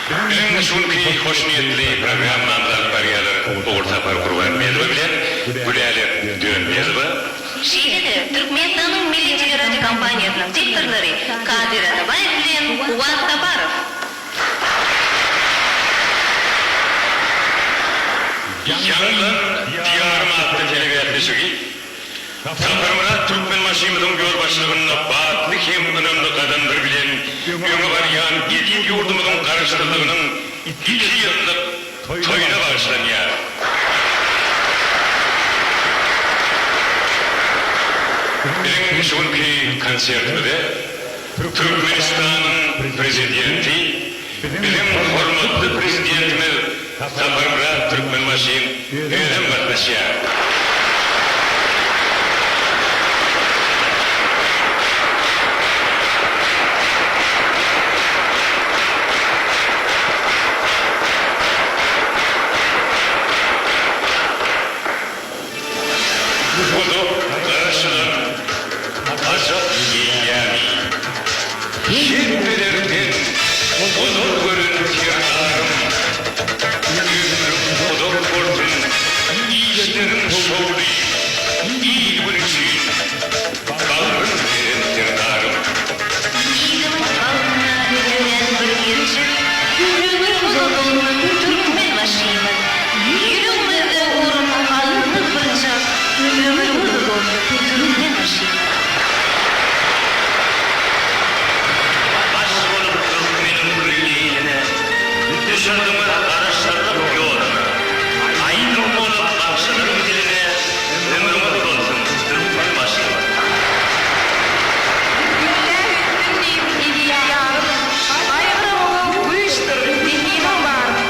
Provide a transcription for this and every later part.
Biziň şu günki hoşniýetli programmamyzy alyp barýarlar Ogulsapar Gurbanmedowa bilen Gülälek Dönmezowa. Şeýle-de, Türkmenistanyň Milli teleradiokompaniýasynyň diktorlary Kadyr Atabaýew bilen Kuwwat Saparow. Ýaňlan, Diýarym atly telebäsleşigi Saparmyrat Türkmenbaşymyzyň ýolbaşçylygynda batly hem ynamly gadamlar bilen öňe barýan eziz ýurdumyzyň Garaşsyzlygynyň 2 ýyllyk toýuna bagyşlanýar. Biziň şu günki konsertimize Türkmenistanyň Prezidenti, biziň hormatly Prezidentimiz Saparmyrat Türkmenbaşyň özem gatnaşýar. Uzak garaşylan ajap eýýamy. Hemmelerden ozal gören Serdarym. Ömrüň uzak bolsun, işleriň şowly, il-gün üçin bagryn beren Serdarym. Iliň bagtyna dörän bir gerçek, Ömrüň uzak bolsun, Türkmenbaşymyz! Ýüregimizde orun aldy bir çak, Ömrüň uzak bolsun, Türkmenbaşymyz! Baş bolup türkmeniň uly iline, Düşürdiňiz Garaşsyzlyk ýoluna. Aýdym bolup bagşylaryň diline, Ömrüňiz uzalsyn, Türkmenbaşymyz! Gülläp össün diýip eziz ýarym, Gaýgyramogam güýçdür, zehiniň bar.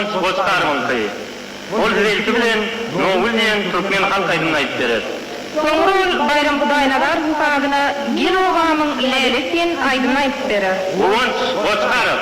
Guwanç Goçgarowyňky. Ol size ilki bilen Nowgül diýen türkmen halk aýdymyny aýdyp berer. Soňra ol Baýram Hudaýnazarowyň sazyna Gel obamyň lälesi diýen aýdymyny aýdyp berer. Guwanç Goçgarow.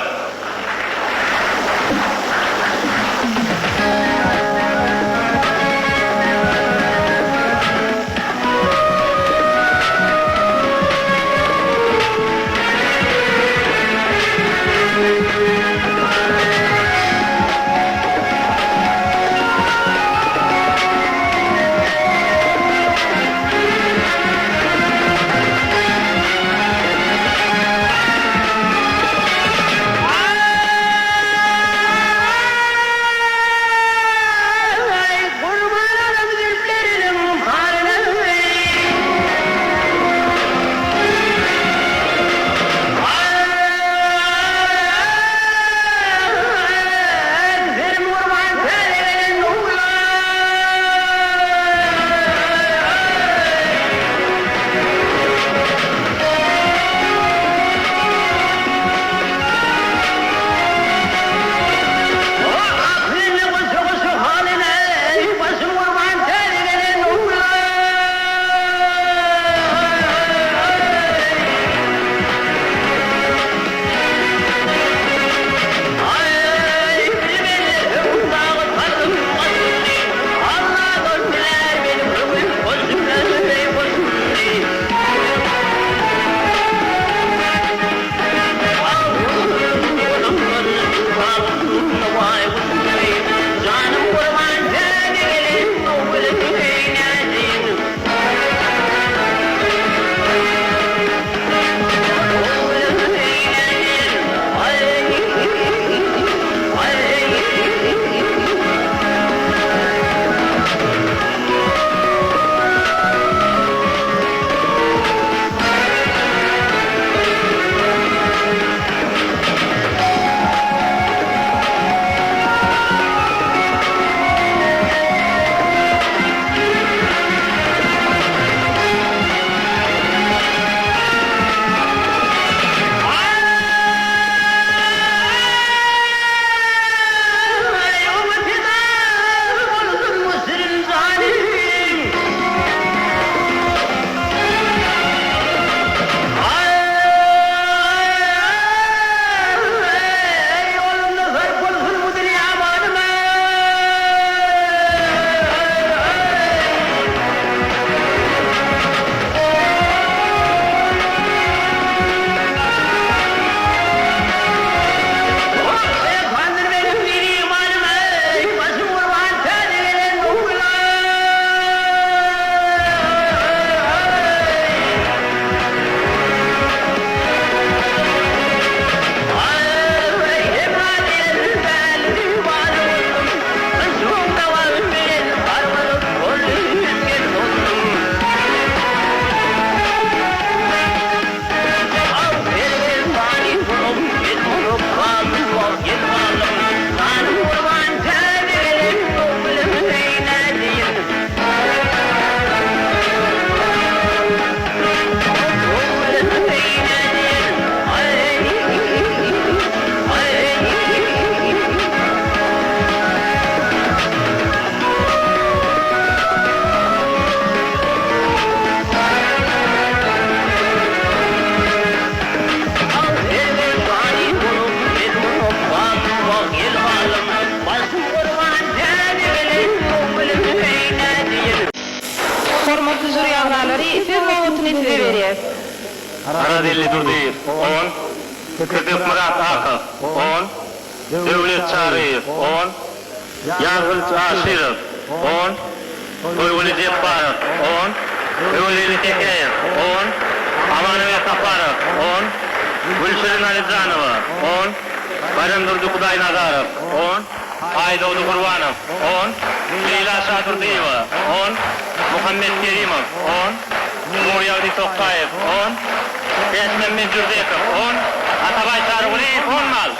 Hormatly žuri agzalary, söz nobatyny size berýäs. Arazelli Durdyýew, on, Köpekmyrat Akow, on, Döwlet Çaryýew, on, Ýazgylyç Aşyrow, on, Toýguly Jepbarow, on, Öwezgeldi Tekeýew, on, Amanöwez Saparow, on, Gülşirin Alyjanowa, on, Baýramdurdy Hudaýnazarow, on, Aýdogdy Gurbanow, on, Leýla Şadurdyýewa, on, Muhammet Kerimow, on, Nurýagdy Tokgaýew, on, Täçmämmet Jürdekow, on, Atabaý Çarygulyýew, on bal.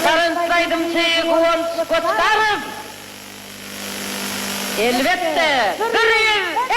Talantly aýdymçy Guwanç Goçgarow! Elbetde, 100!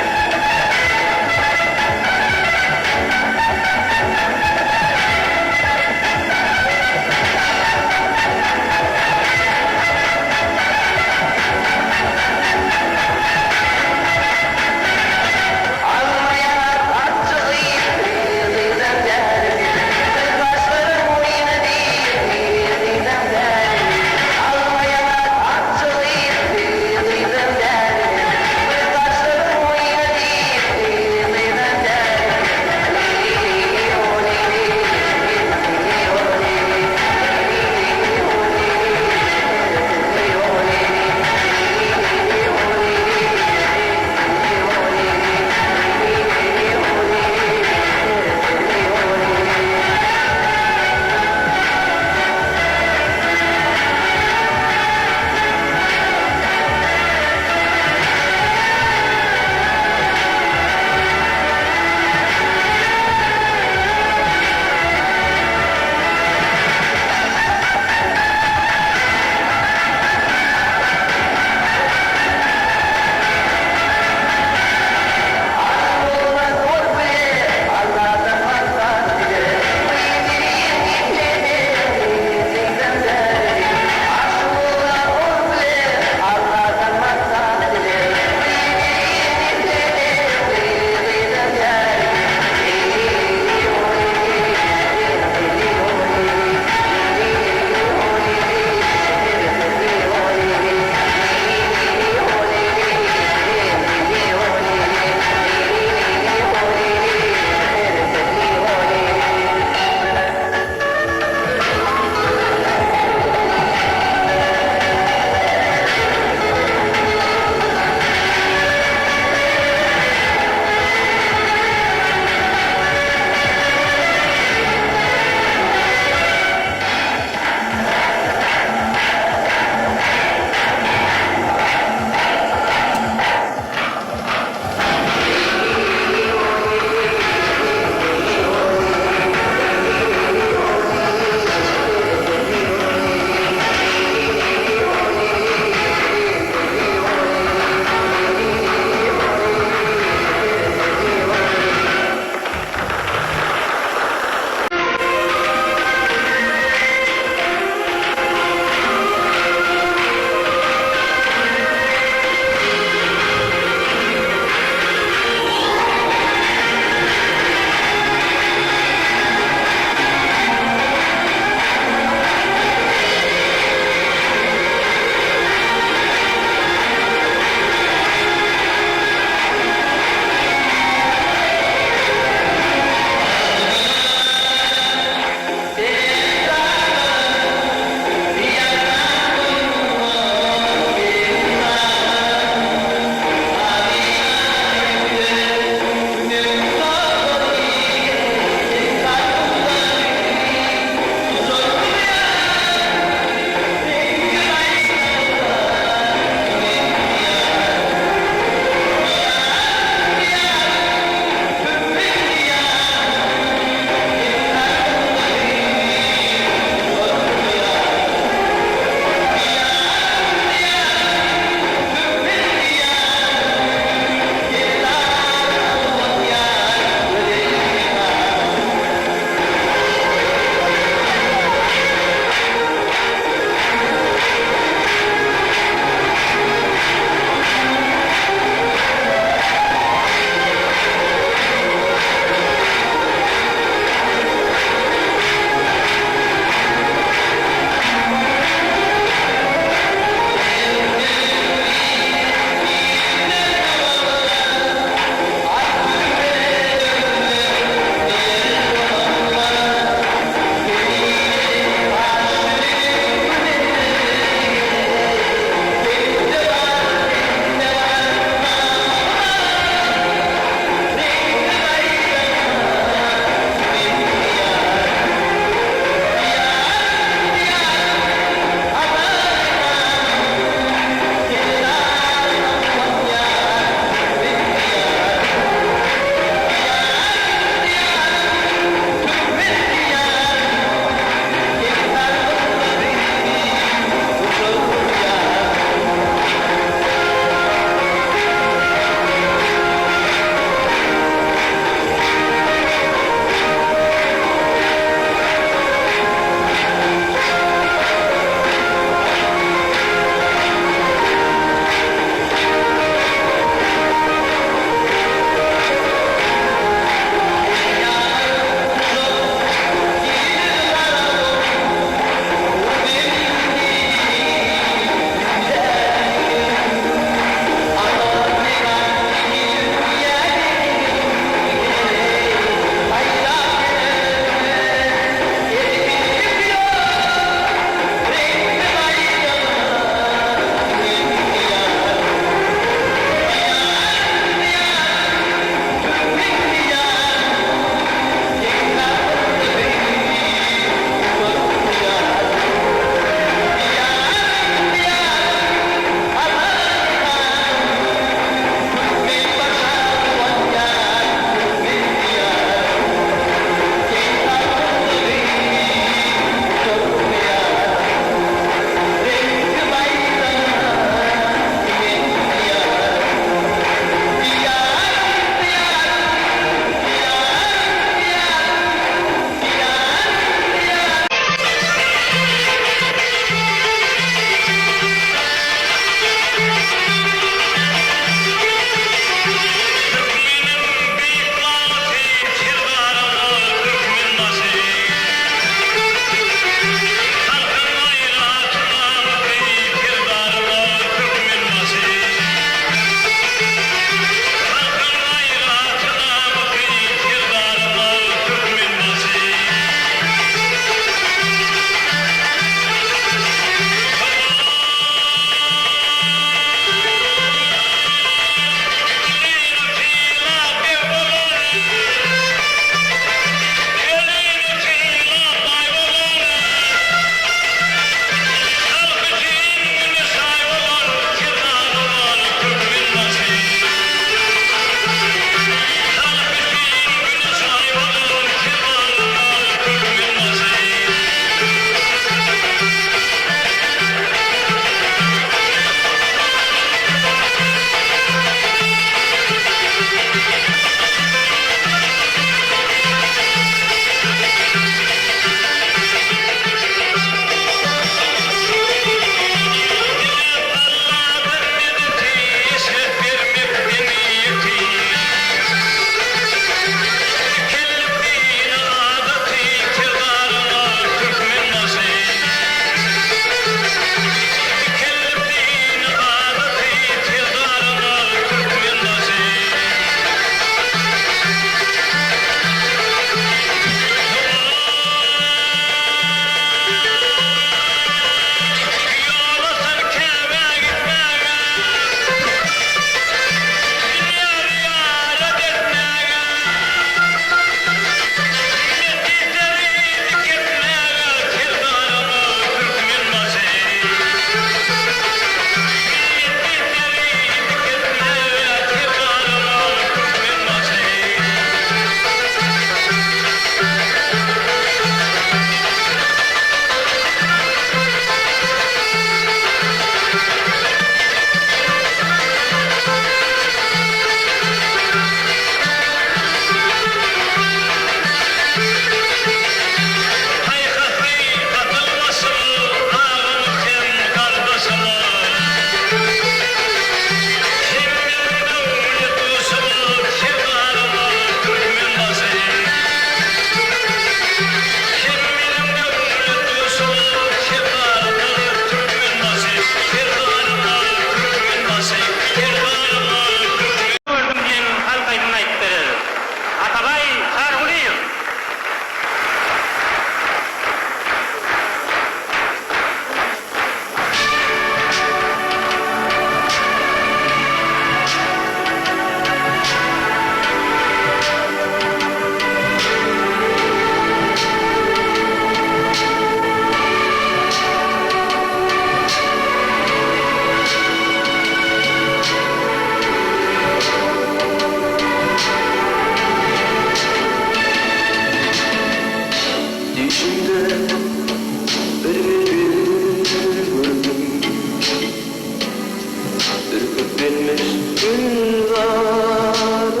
Gülzarym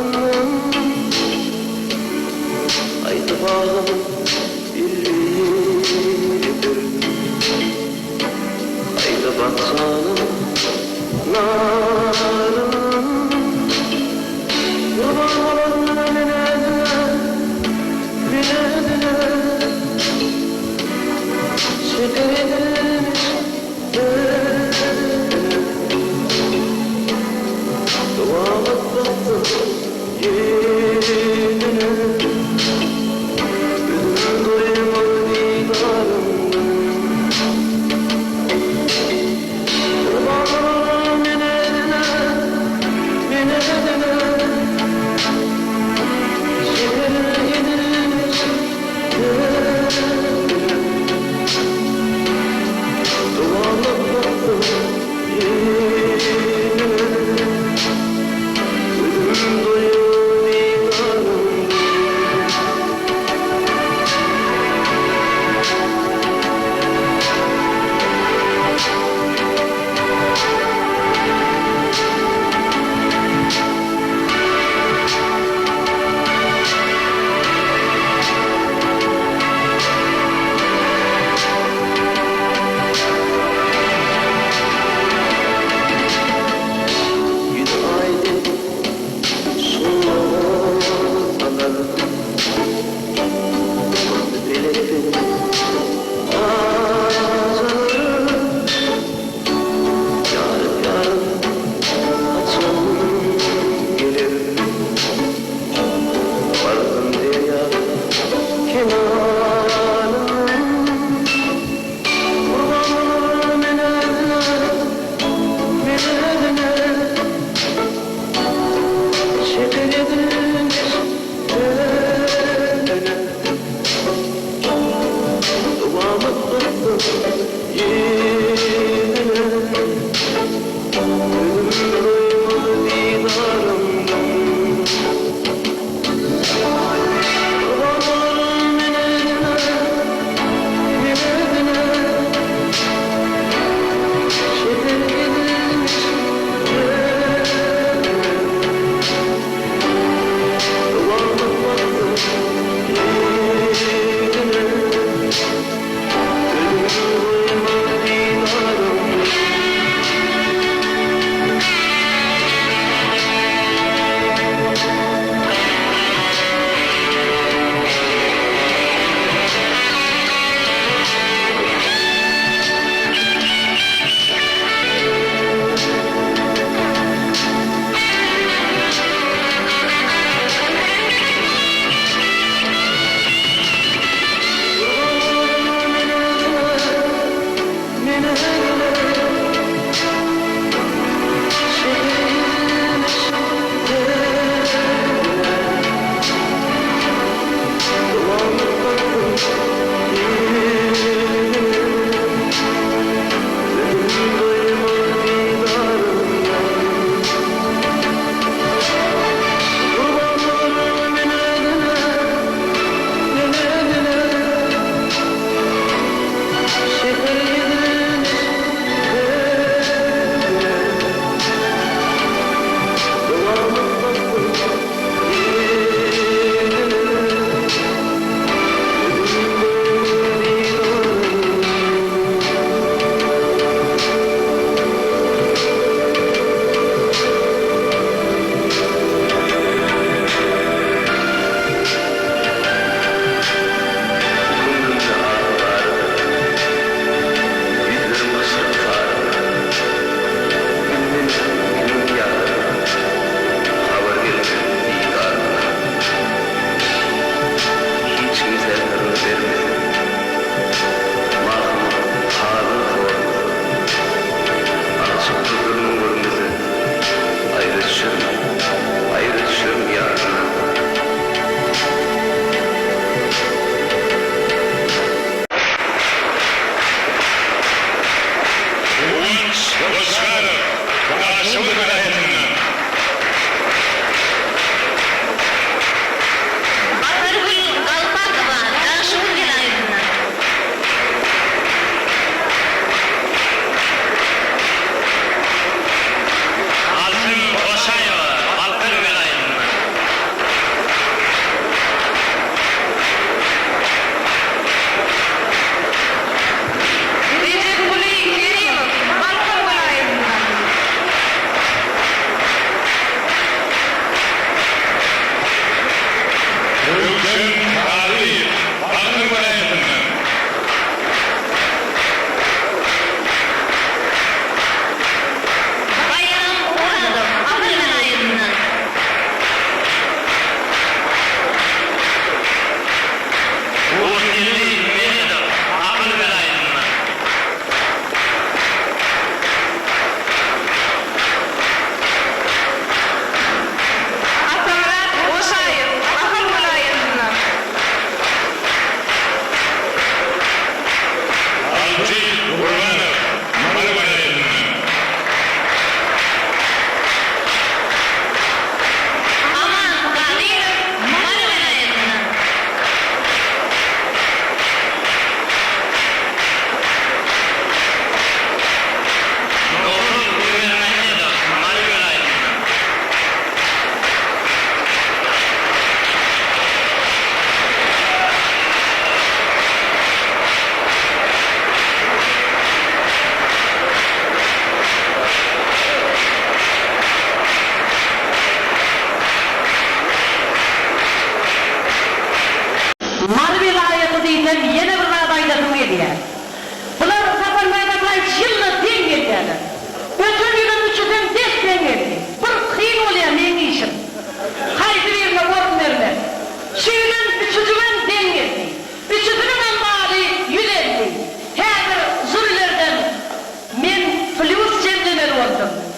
Haýsy bagyň biridir Haýsy bakjanyň nary Gurban bolaryn men-ä Bilediler Şeker edilmiş derdine.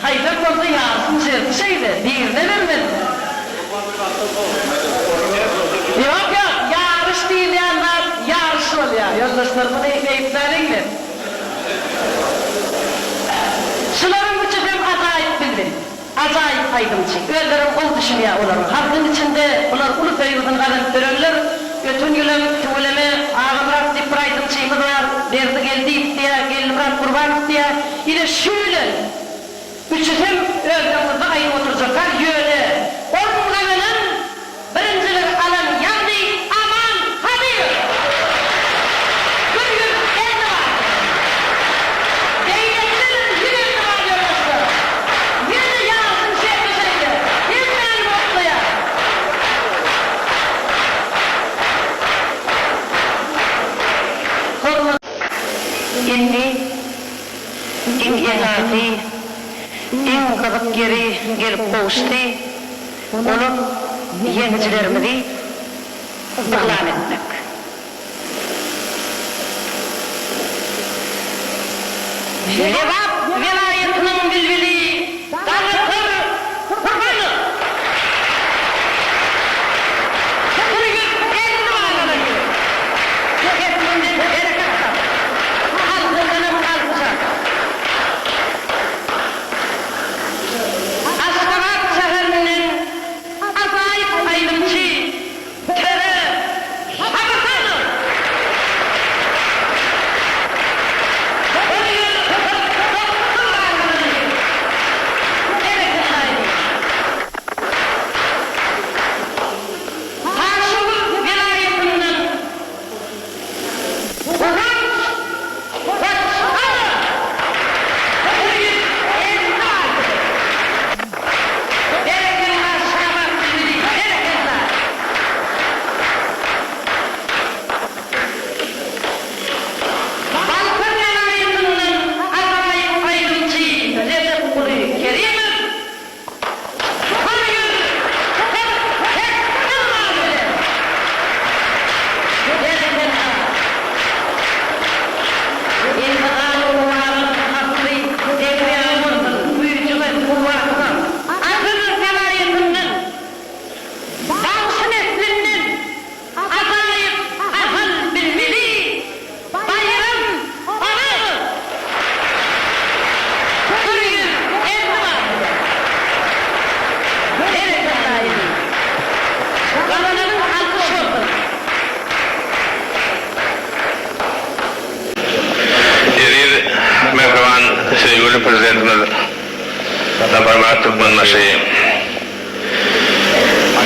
Haýsam bolsa ýaryşyň şerti şeýle, birine bermeli. Ýok, ýok, ýaryş diýilýän zat ýaryş bolýar, ýoldaşlar, muny beýtmäliň-le. Şularyň üçüsem ajaýyp bilbil. Ajaýyp aýdymçy. Özlerem gowy düşünýär olaryň. Halkyň içinde bular uly söýgüsini gazanyp ýörenler. Öten ýylam tüweleme Agamyrat diýip bir aýdymçymyz bar, Berdi Geldiýew diýýär, Geldimyrat Gurbanow diýýär. Ine şu ýylam üçüsem öz öňüňizde aýdyp oturjaklar. Ýöne orun gazanan Birinjiligi alan ýagny Aman Halylow. 150 bal. Beýlekilerem 150 bal ýoldaşlar. Ýene ýaryşyň şerti şeýle. Hemmäni botlaýar. Hormat. Indi iň esasy, iň gyzyk ýeri gelip gowuşdy. Olam ýeňijilerimizi yglan etmek. Lebap welaýatynyň bilbili Daňatar Gurbanow 150 bal alan ýigit. Sesinden bereket tap. Halkyndanam alkyş al. Aşgabat şäherinden ajaýyp aýdymçy Töre Şagasanow 149 bal gazandy. Berekella aýdym. Daşoguz welaýatyndan Guwanç Goçarow 156. Berekella Şabat bilbili berekella. Balkan welaýatyndan ajaýyp aýdymçy Rejepguly Kerimow 148 bal bilen Berekella. Indi galyň asly degmeýän bolsun, güýjüňiz, kuwwatyňyz. Asyr welaýatyndan, bagşy neslinden ajaýyp Ahal bilbili Baýram Orazow 150 bal bilen. Berekella inim. Gazananyň alkyş bolsun. Eziz, mähriban, söýgüli Prezidentimiz Saparmyrat Türkmenbaşy!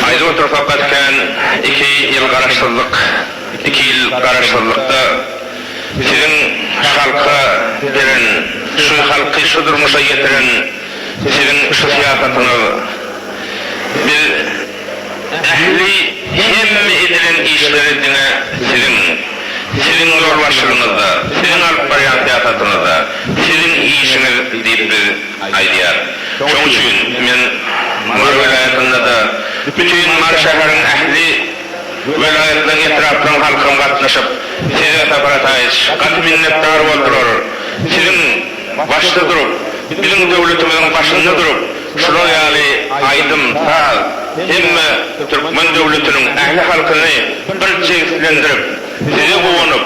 Aýdyp otursak gaty kän, iki ýyl Garaşsyzlyk, iki ýyl Garaşsyzlykda Siziň halka beren, şu halky şu durmuşa ýetiren Siziň şu syýasatyňyz. Biz ähli hemme edilen işleri diňe Siziň, Siziň ýolbaşçylygyňyzda, Siziň alyp barýan syýasatyňyzda, Siziň işiňiz diýip biz aýdýar. Şoň üçin men Mary welaýatynda-da bütin Mary şäheriň ähli welaýatlaryň, etraplaryň halkam gatnaşyp, Size Sapar Ataýewiç gaty minnetdar boldular. Siziň başda durup, biziň döwletimiziň başynda durup, şular ýaly aýdym, saz hemme türkmen döwletiniň ähli halkyny bir jebislendirip, size guwanyp,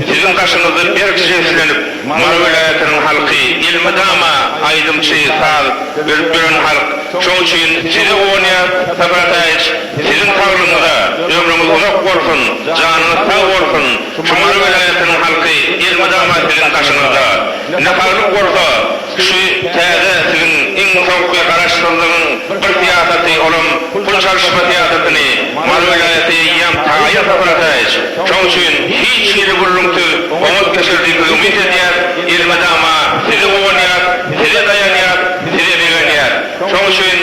siziň gaşyňyzda berk jebislenip, Mary welaýatynyň halky elmydama aýdymçy, saz berip ýören halk. Şoň üçin size guwanýas, Sapar Ataýewiç, siziň saglygyňyza, ömrüňiz uzak bolsun, janyňyz sag bolsun, şu Mary welaýatynyň halky elmydama siziň gaşyňyzda. Indi saglyk bolsa, şu täze siziň iň soňky garaşsyzlygyň bir syýasaty olam pul çalyşma syýasatyny Mary welaýaty eýýäm taýyn Sapar Ataýewiç. Şoň üçin hiç hili gürrüňsiz oňat geçer diýip biz umyt edýäs, elmydama size guwanýas, size daýanýas, size begenýäs. Şoň üçin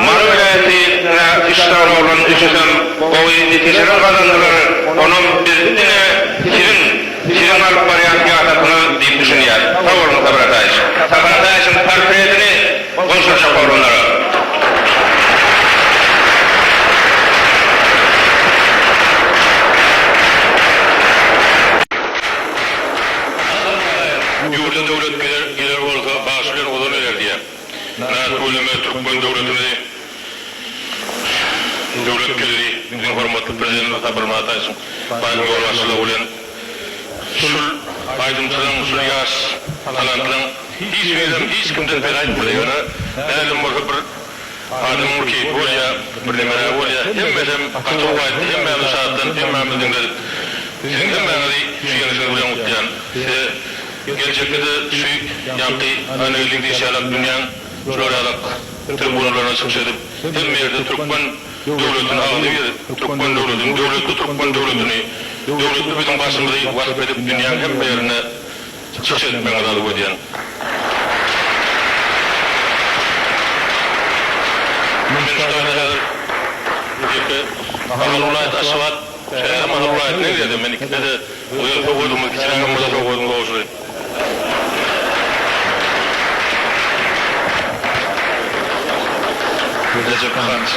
Mary welaýaty na üç sany oglan üçüsem gowy netijeler gazandylar, onam biz diňe siziň Siziň alyp barýan syýasatyňyz diýip düşünýäs. Sag boluň Sapar Ataýewiç. Sapar Ataýewiçiň portretini gowşurjak oglanlara. Ýurda döwlet geler bolsa, bagşy bilen ozal geler diýýär. Tüweleme türkmen döwletimizi döwlet geldi biziň hormatly Prezidentimiz Saparmyrat Ataýewiçiň baýryň ýolbaşçylygy bilen şul aýdymçylaň şul ýaş talantlaň hiç birem hiç kimden pes aýtmady ýöne mälim bolsa bir adamyň bir keýpi bolýa bir nemerägi bolýa hemmesem gaty gowy aýtdy hemmämiz şatlanyp hemmämiz diňledik siziň hemmäňizi şu ýeňşiňiz bilen gutlaýan size Geljekde-de şu ýaňky Annageldiň diýşi ýalak dünýäň şular ýalak tribunalaryna çykyş edip, hemme ýerde türkmen döwletini agzybir türkmen döwletini, döwletli türkmen döwletini, döwletli biziň başymyzy wasp edip dünýäň hemme ýerinde çykyş etmegiňizi arzuw edýän. Men şu taýda häzir ýeke Ahal welaýaty Aşgabat şäherem Ahal welaýatyna girýär-de men ikisine-de Gözel sowgadymyz kiçirägem bolsa sowgadyňyzy gowşuraýyn. Rejep Hanç.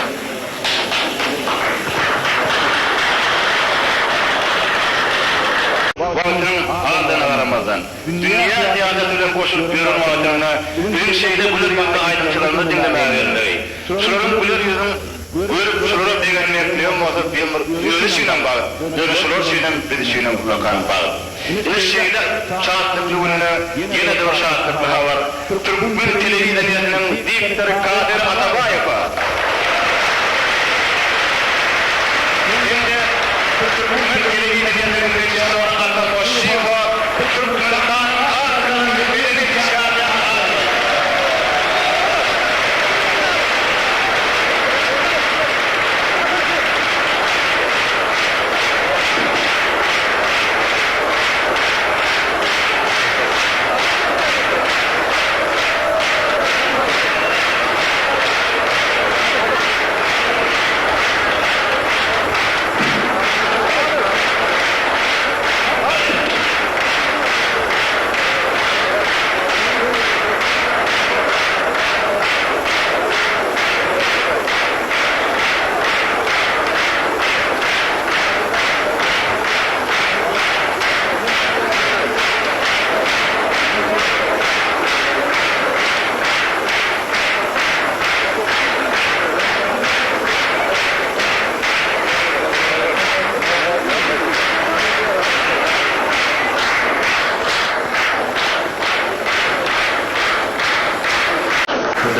Wagtynyň azdygyna garamazdan, dünýä syýasaty bilen goşulyp ýören wagtynda biziň şeýle güler ýüzli aýdymçylarymyzy diňlemäge gelmegi, şularyň güler ýüzüň görüp şulara begenmekligem bolsa bir özi üçinem bagt, ýöne şular üçinem biz üçinem ullakan bagt. Ine şeýle şatlykly günde ýene-de bir şatlykly habar, türkmen telewideniýesiniň diktory Kadyr Atabaýewa hem-de türkmen telewideniýesiniň režissýory Ata Goşşyýewa Türkmenistanyň at gazanan medeniýet işgärleri atly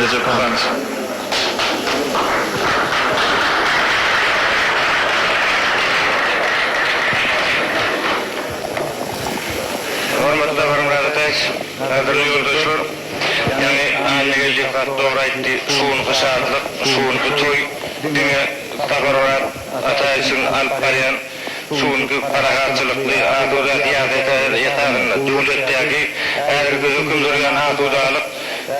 Rejep Hanç. Hormatly Saparmyrat Ataýewiç, gadyrly ýoldaşlar! Ýaňy Annageldi gaty dogry aýtdy, şu günki şatlyk, şu günki toý diňe Saparmyrat Ataýewiçiň alyp barýan şu günki parahatçylykly, asuda syýasata esasynda döwletdäki häzirki höküm sürýän asudalyk,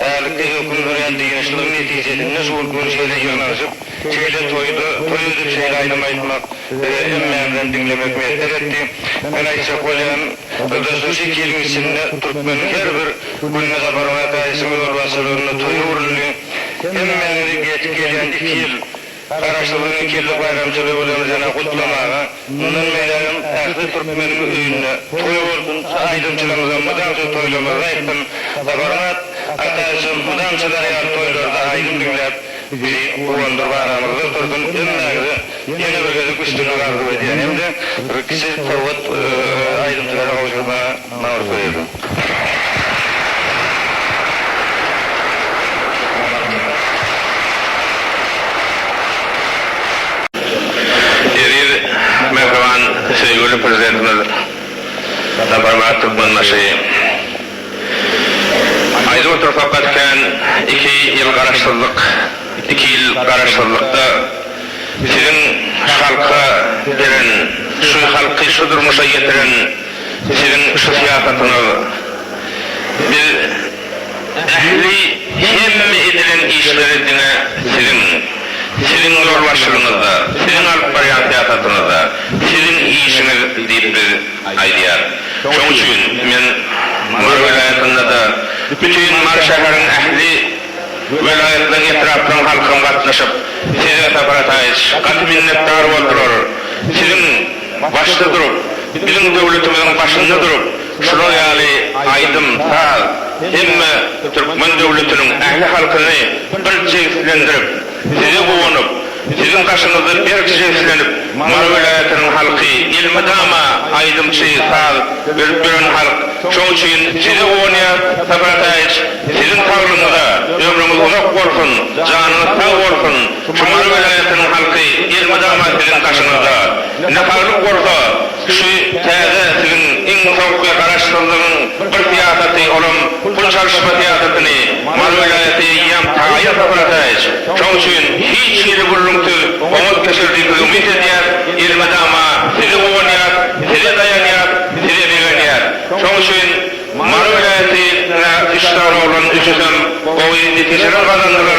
häzirki höküm sürýän dynçlygyň netijesinde şu günki gün şeýle ýygnanyşyp, şeýle toýda toý edip, şeýle aýdym aýtmak bize hemmämizem diňlemek miýesser etdi. Men aýtjak bolýanym, şu iki ýylyň içinde türkmeniň her bir gününe Saparmyrat Ataýewiçiň ýolbaşçylygynda toý öwrüldi. Hemmäňizi gelýän iki ýyl Garaşsyzlygyň iki ýyllyk baýramçylygy bilen jana gutlamaga, mundan beýlägem ähli türkmeniň öýünde toý bolsun, şu aýdymçylarymyzam mydam şu toýlarymyzda aýtsyn, Saparmyrat Ataýewiçem mydam şular ýaly toýlarda aýdym diňläp bizi guwandyryp aramyzda otursyn, hemmäňize ýene bir gezek üstünlik arzuw edýän hem-de bir kiçi sowgat aýdymçylara gowşurmaga maňa rugsat ediň. Eziz, mähriban, söýgüli Prezidentimiz Saparmyrat Türkmenbaşy aýdyp otursak gaty kän iki ýyl garaşsyzlyk, iki ýyl garaşsyzlykda siziň halka beren, şu halky şu durmuşa ýetiren Siziň şu syýasatyňyz biz ähli hemme edilen işleri diňe siziň siziň ýolbaşçylygyňyzda siziň alyp barýan syýasatyňyzda siziň işiňiz diýip biz aýdýar. Şoň üçin men Mary welaýatynda-da bütin Mary şäheriň ähli welaýatlaryň etraplaryň halkam gatnaşyp size Sapar Ataýewiç gaty minnetdar boldular. Siziň başda durup, biziň döwletimiziň başynda durup, şular ýaly aýdym, saz. hemme türkmen döwletiniň ähli halkyny bir jebislendirip, size guwanyp, siziň gaşyňyzda berk jebislenip, Mary welaýatynyň halky elmydama aýdymçy, saz berip ýören halk. Şoň üçin size guwanýas, Sapar Ataýewiç, siziň saglygyňyza, ömrüňiz uzak bolsun, janyňyz sag bolsun, şu Mary welaýatynyň halky elmydama siziň gaşyňyzda. Indi saglyk bolsa, Şu täze siziň iň soňky garaşsyzlygyň bir syýasaty olam pul çalyşma syýasatyny Mary welaýaty eýýäm taýyn Sapar Ataýewiç. Şoň üçin hiç hili gürrüňsiz oňat geçer diýip biz umyt edýäs, elmydama size guwanýas, size daýanýas, size begenýäs. Şoň üçin Mary welaýaty üç sany oglan üçüsem gowy netijeler gazandylar.